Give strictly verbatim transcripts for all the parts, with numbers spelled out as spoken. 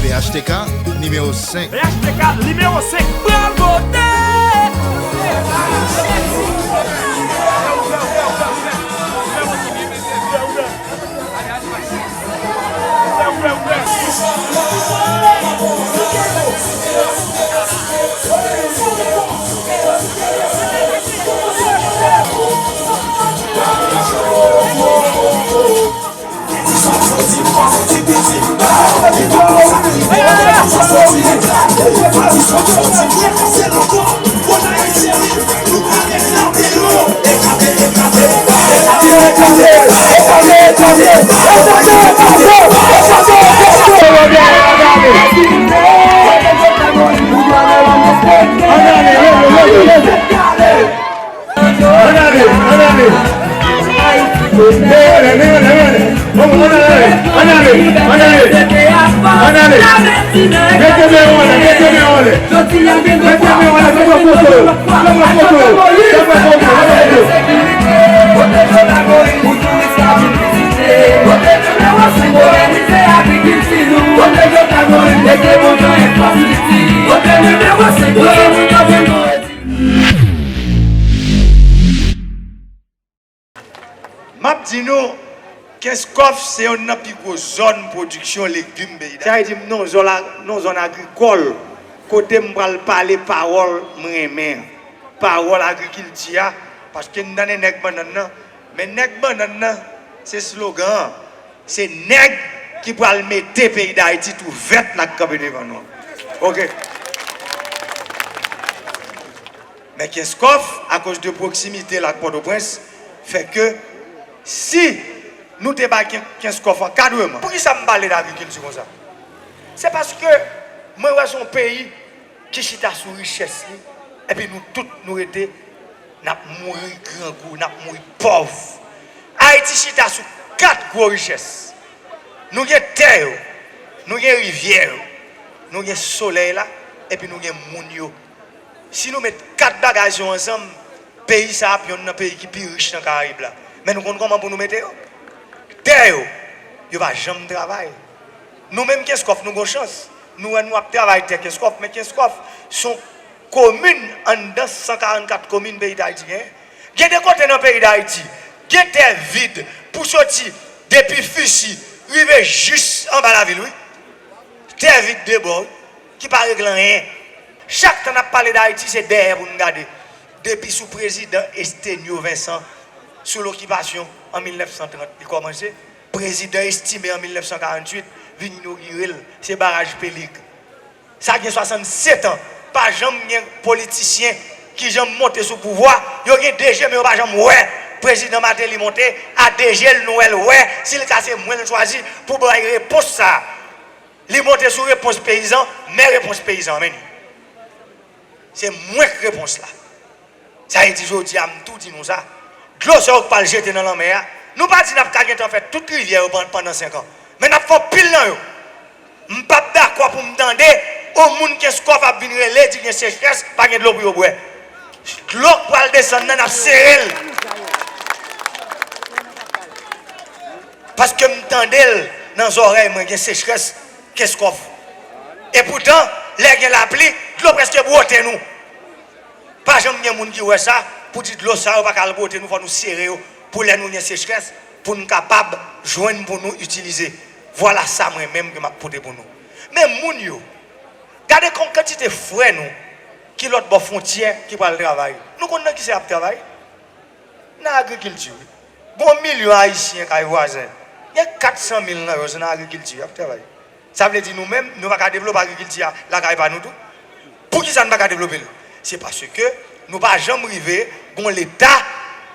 P H T K nimewo senk. P H T K nimewo senk. Pral vote! Ann ale, ann ale. Meyòlè, meyòlè, meyòlè. Bon, ann ale, ann ale, ann ale. Ann ale. Mete men anlè, mete men anlè. Mete men anlè, fè mwen foto. Fè mwen foto. Fè mwen foto. Fè mwen foto. M ap di nou, Kenskòf se yonn nan pi gwo zòn pwodiksyon legim peyi Dayiti. Sa vle di m nan yon zòn a-, nan yon zòn agrikòl, kote m pral pale pawòl m renmen an, pawòl agrikilti a, paske m tande nèg bannann nan, men nèg bannann nan, se slogan an, se nèg ki pral mete peyi Dayiti tou vèt la k kanpe devan nou an. Oke. Men Kenskòf, akoz de pwoksimite l ak Pòtoprens, fè ke si nou te bay Ken-, Kenskòf ankadreman. Poukisa m pale de agrikilti konsa? Se paske mwen wè se yon peyi ki chita sou richès li, epi nou tout nou rete, n ap mouri grangou, n ap mouri pòv. Ayiti chita sou kat gwo richès. Nou gen tè yo, nou gen rivyè yo, nou gen solèy la, epi nou gen moun yo. Si nou met kat bagay sa yo ansanm, peyi sa ap yonn nan peyi ki pi rich nan Karayib la. Men nou konn kòman pou nou mete yo? Tè yo, yo pa janm travay. Nou menm Kenskòf, nou gon chans. Nou wè nou ap travay tè Kenskòf, men Kenskòf se yon komin anndan san karannkat komin peyi Dayiti genyen. Gen de kote nan peyi Dayiti, gen tè vid pou soti depi Fisi rive jis anba lavil, wi. Tè vid de bò, wi, ki pa regle anyen. Chak tan n ap pale d Ayiti, se dèyè pou n gade. Depi sou prezidan Estenyo Vincent, sou lokipasyon an mil nèf san trant, li kòmanse. Prezidan Estimé an mil nèf san karanntuit, vin inogire l, se baraj Pelig. Sa gen swasannsèt an, pa janm gen politisyen ki janm monte sou pouvwa. Yo gen de je, men yo pa janm wè prezidan Martelly monte a de je l, nou wè l wè, si l ka se mwen l chwazi pou bay repons sa a. Li monte sou repons peyizan, men repons peyizan an, men li. Se mwen k repons la. Sa vle di jodi a, m tou di nou sa. Dlo sa yo k pral jete nan lanmè a, nou pa di n ap ka gentan fè tout rivyè yo pan-, pandan senk an. Men n ap fè anpil nan yo. M p ap dakò pou m tande yon moun Kenskòf ap vin rele, di gen sechrès, pa gen dlo pou yo bwè. Dlo k pral desann nan, n ap sere l. Paske m tande l nan zòrèy mwen, gen sechrès Kenskòf. Epoutan, lè gen lapli, dlo prèske bwote nou. Pa janm gen moun ki wè sa, pou di dlo sa yo pa ka al bwote nou, fò nou sere yo, pou lè nou gen sechrès, pou n kapab jwenn pou nou itilize. Vwala sa mwen menm ke m ap pote pou nou. Men moun yo, gade kon kantite frè nou ki lòt bò fwontyè ki pral travay. Nou konn nan kisa y ap travay? Nan agrikilti, wi. Gon milyon Ayisyen kay vwazen. Gen kat san mil nan yo, se nan agrikilti y ap travay. Sa vle di nou menm, nou pa ka devlope agrikilti a lakay pa nou tou? Poukisa n pa ka devlope l? Se paske nou pa janm rive gon Leta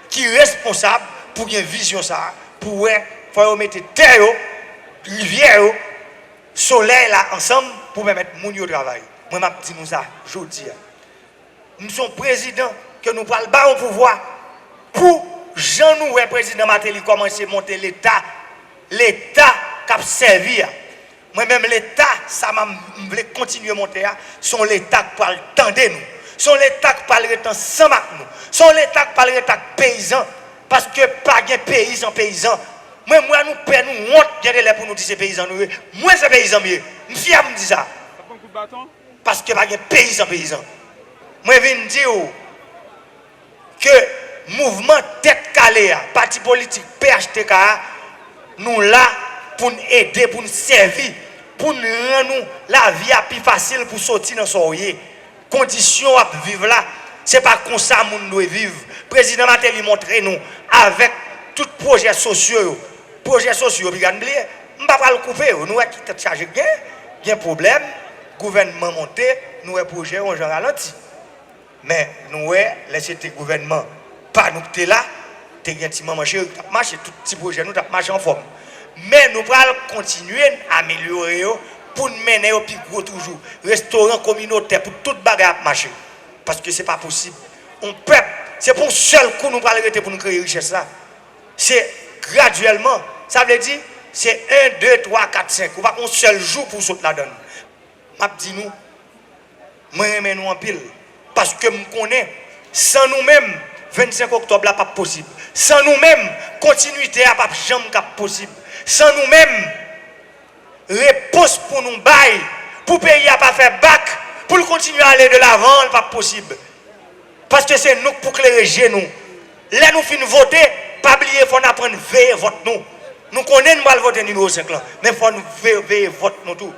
ki responsab pou gen vizyon sa a, pou wè, fò yo mete tè yo, rivyè yo, solèy la ansanm pou pèmèt moun yo travay. Mwen, m ap di nou sa jodi a. M se yon prezidan ke nou pral ba yon pouvwa pou jan nou wè prezidan Martelly kòmanse monte Leta, Leta k ap sèvi a. Mwen menm, Leta sa m, m vle kontinye monte a, se yon Leta k pral tande nou. Se yon Leta k pral ret ansanm ak nou. Se yon Leta k pral ret ak peyizan, paske pa gen peyi san peyizan. Mwen, m wè nou pè, nou wont, gen de lè pou nou di se peyizan nou ye. Mwen, se peyizan m ye. M fyè pou m di sa. Paske pa gen peyi san peyizan. Mwen vin di w ke mouvman Tèt Kale a, pati politik P H T K a, nou la pou n ede, pou n sèvi, pou n rann ou lavi a pi fasil pou soti nan sa w ye. Kondisyon w ap viv la, se pa konsa moun dwe viv. Prezidan Martelly montre nou avèk tout pwojè sosyo yo. Pwojè sosyo yo, piga n bliye, m pa pral koupe yo. Nou wè ki tèt chaje k gen, gen pwoblèm, gouvènman monte, nou wè pwojè yo yon jan ralanti. Men, nou wè, lè se te gouvènman pa nou ki te la, te gen ti manman cheri ki t ap mache, tout ti pwojè nou t ap mache anfòm. Men nou pral kontinye n amelyore yo pou n mennen yo pi gwo toujou. Restoran kominotè pou tout bagay ap mache. Paske se pa posib. On pèp, se pa yon sèl kou nou pral rete pou nou kreye richès la. Se gradyèlman. Sa vle di, se en, de, twa, kat, senk. Ou pa gen yon sèl jou pou w sot ladan l. M ap di nou, mwen renmen nou anpil. Paske m konnen, san nou menm, vennsenk oktòb la p ap posib. San nou menm, kontinwite a p ap janm k ap posib. San nou menm, repons pou nou bay, pou peyi a pa fè bak, pou l kontinye ale de lavan, l p ap posib. Paske se nou k pou klere je nou. Lè nou fin vote, pa bliye fò n aprann veye vòt nou. Nou konnen n pral vote nimewo senk lan, men fò n ve-, veye vòt nou tou.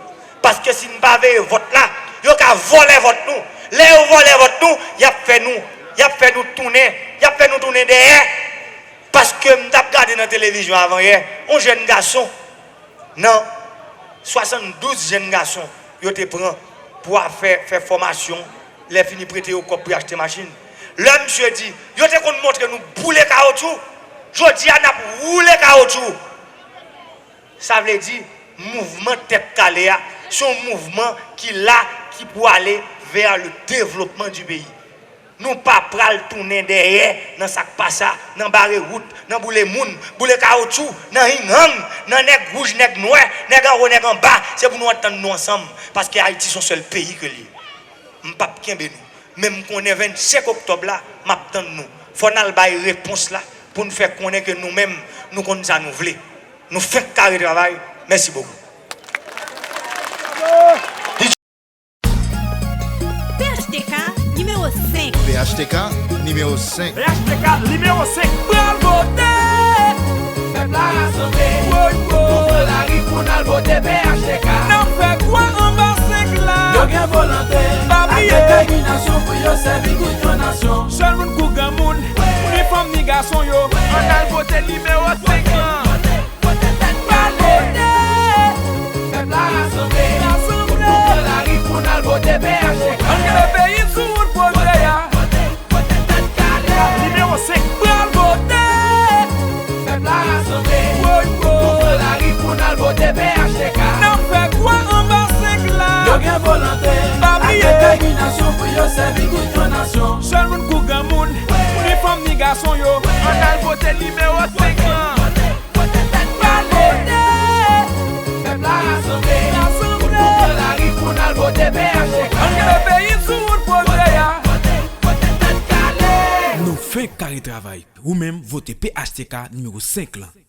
Paske si n pa veye vòt la, yo ka vòlè vòt nou. Lè yo vòlè vòt nou, y ap fè nou, y ap fè nou tounen, y ap fè nou tounen dèyè. Paske m t ap gade nan televizyon avan yè, yon jèn gason nan swasanndouz jèn gason yo te pran pou a fè, fè fòmasyon, lè fini prete yo kòb pou y achte machin. Lè misye di, yo te konn montre nou boule kawotchou, jodi a n ap woule kawotchou. Sa vle di, mouvman Tèt Kale a, se yon mouvman ki la, ki pou ale vers le développement du pays. Nou pa pral tounen dèyè nan sa k pa sa, nan bare wout, nan boule moun, boule kawotchou, nan hinghang, nan nèg wouj, nèg nwè, nèg anwo, nèg anba. Se pou nou antann nou ansanm, paske Ayiti se yon sèl peyi ke l ye. M p ap kenbe nou. Men m konnen vennsenk oktòb la, m ap tann nou. Fò n al bay repons la pou n fè konnen ke nou menm, nou konn sa nou vle. Nou fenk kare travay. Mèsi bokou. P H T K nimewo senk. P H T K nimewo senk. P H T K nimewo senk. Pral vote! Pèp la rasanble. Woy, woy. Nou pran lari pou n al vote P H T K. N ap fè kwa anba senk la. Yo gen volonte ak detèminasyon pou yo sèvi tout yon nasyon. Jèn moun kou granmoun, ni fanm ni gason yo, ann al vote nimewo senk lan. Pral vote! Pèp la rasanble. Rasanble. Nou pran lari pou n al vote P H T K. Ann kenbe peyi sou wout pwogrè a. Nimewo senk, pral vote! Pèp la rasanble. Woy, woy. Nou pran lari pou n al vote P H T K. N ap fè kwa anba senk la. Yo gen volonte ak detèminasyon pou yo sèvi tout yon nasyon. Jèn moun kou granmoun, ni fanm ni gason yo, ann al vote nimewo senk lan. Pral vote! Pèp la rasanble. Rasanble. Nou pran lari pou n al vote P H T K. Ann kenbe peyi sou wout pwogrè a. Nou fenk kare travay. Ou menm, vote P H T K nimewo senk lan.